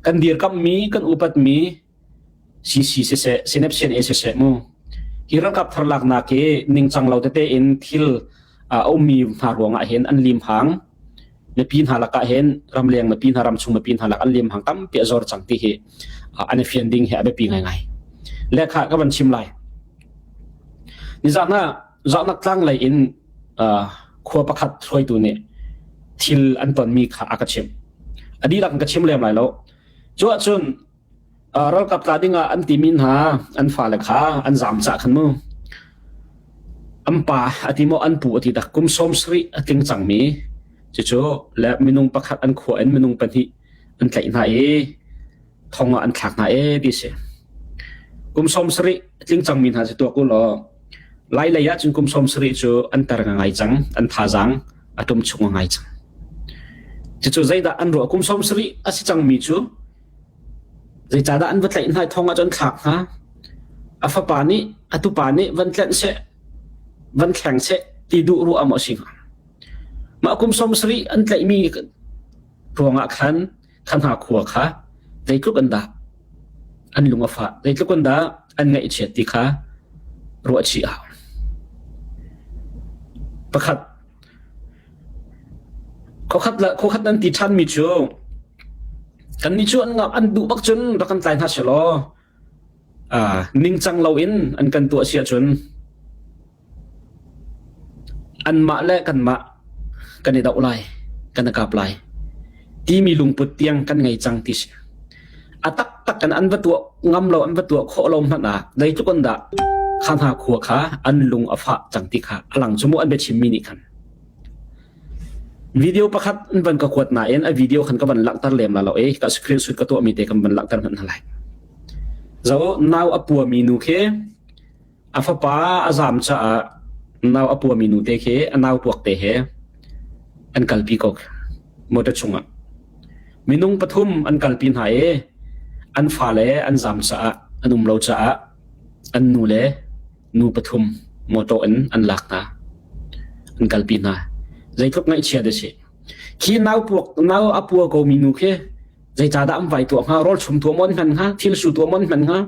Kan dirkamhmi, kan upatmi CC siseh, Senep CNA siseh mu. Hi ralkap thar laknak hi ningcang lo tete in thil a ummi hna ruangah hin an limhang. Mipi hna lakah hin ramleng mipi hna ramchung mipi hna lak an limhang tampi a zor cang ti hi an i fian ding hi a biapi ngaingai. Lekha ka van chim lai. Nizan ah Zahnak tlang lei in khua pakhat hruaitu nih thil an tonmi kha a ka chimh. A dihlak in ka chim lem lai lo. Cu ahcun ralkap tla ding ah an timi hna an fale kha an zaam cah khan mu. An pa a ti maw an pu a ti dak kum 70 a tling cangmi cucu le minung pakhat an khua in minung pahnih an tlaih hna i thong ah an thlak hna ee ti si. Kum 70 a tling cangmi hna cu tuak u law Lai lei ah cun kum 70 cu an tar ngai cang, an thazaang a tum chung ngai cang. Cucu zeidah an ruah kum 70 a si cangmi cu zeicahdah an va tlaih hna i thong ah cun thlak hna. A fapa nih a tupa nih van tlenh seh, van thleng seh ti duh ruah maw a si hnga. Mah kum 70 an tlaihmi ruangah khan kha hna khua kha zeitluk in dah an lung a fah, zeitluk in dah an ngaihchiat ti kha ruahchih a hau. Pakhat, khuakhat le khuakhat nan ti ṭhanmi cu kannih cu an an duh bak cun rak kan tlai hna selaw ningcang loin an kan tuah si ahcun anmah le kanmah kan i doh lai, kan i kap lai timi lungput tiang kan ngei cang ti si. A taktak in an va tuah ngam lo, an va tuah khawh lo hmanh ah zeitluk in dah kha hna khua kha an lung a fah cang ti kha a lang cu mu an biachimmi nih khan. Video pakhat an van ka kuat nain a video khan ka van langhter lem la lo i ka screenshot ka tuahmi te kan van langhter hmanh hna lai. Zo nau a puami nu khi a fapa a zaam caah nau a puami nu te khi a nau puak te he an kalpi ko motor chungah. Minung pathum an kalpi hna i an fale an zaam caah an um lo caah an nu le nu pathum motor in an lak hna an kalpi hna zeitluk ngaihchia dah si khi nau puak nau a pua ko mi nu khi zeicahdah an vai tuah hnga rawl chum tuah maw an hman hnga thil su tuah maw an hman hnga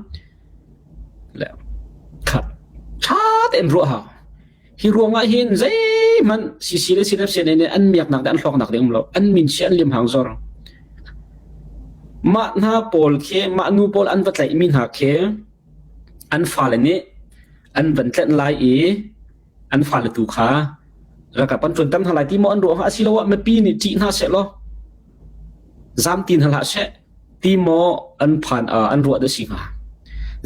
le kha tha tein ruah hau hi ruangah hin zeihmanh CC le CNF CNA nih an miaknak le an hlawknak ding um lo an min chia an lim hang zor mah hna pawl khi mah nu pawl an va tlaih mi hna khi An fale nih an van tlenh lai i an fale tu kha ralkap an ṭuanter hna lai ti maw an ruah hnga asiloah mipi nih ṭih hna sehlaw zaam ti hna hlah seh ti maw an phan an ruah dah si hnga.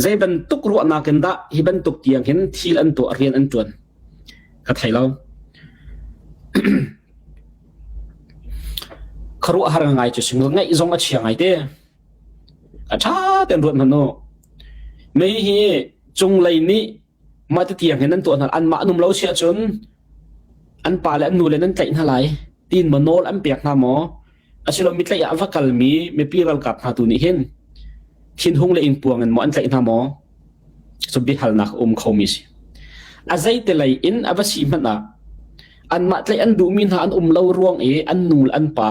Zei bantuk ruahnak in dah hi bantuk tiang hin thil an tuah rian an ṭuan ka thei lo. Khuaruahhar ngai cu si ngaih zong a chia ngai te. A ṭha tein ruat hmanh u. Mei hi cunglei nih mah ti tiang hin an tuah hna. Anmah an um lo si ahcun an pa le an nu le nan tlaih hna lai tiin maw nawl an pek hna maw? Asilo mi tlaih ah a va kalmi mipi ralkap hna tu nih hin thinhung le ingpuang in maw an tlaih hna maw? Cu biahalnak a um khomi si. A zeite lei in a va si hmanh ah anmah tlaih an duhmi hna an um lo ruang i an nu le an pa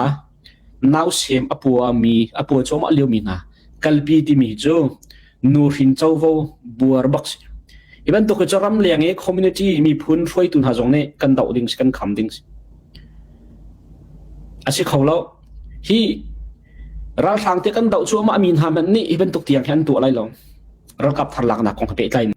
nausem a puami a pua cuahmah liomi hna kalpi timi cu nuhrin covo buar bak si. Hi bantuk hi cu ramleng i community miphun hruaitu hna zong nih kan doh ding si kan kham ding si. A si kho lo. Hi ralhrang te kan doh cuahmah mi hna hmanh nih hi bantuk tiang hi an tuah lai lo. Ralkap thar laknak kong he pehtlai in.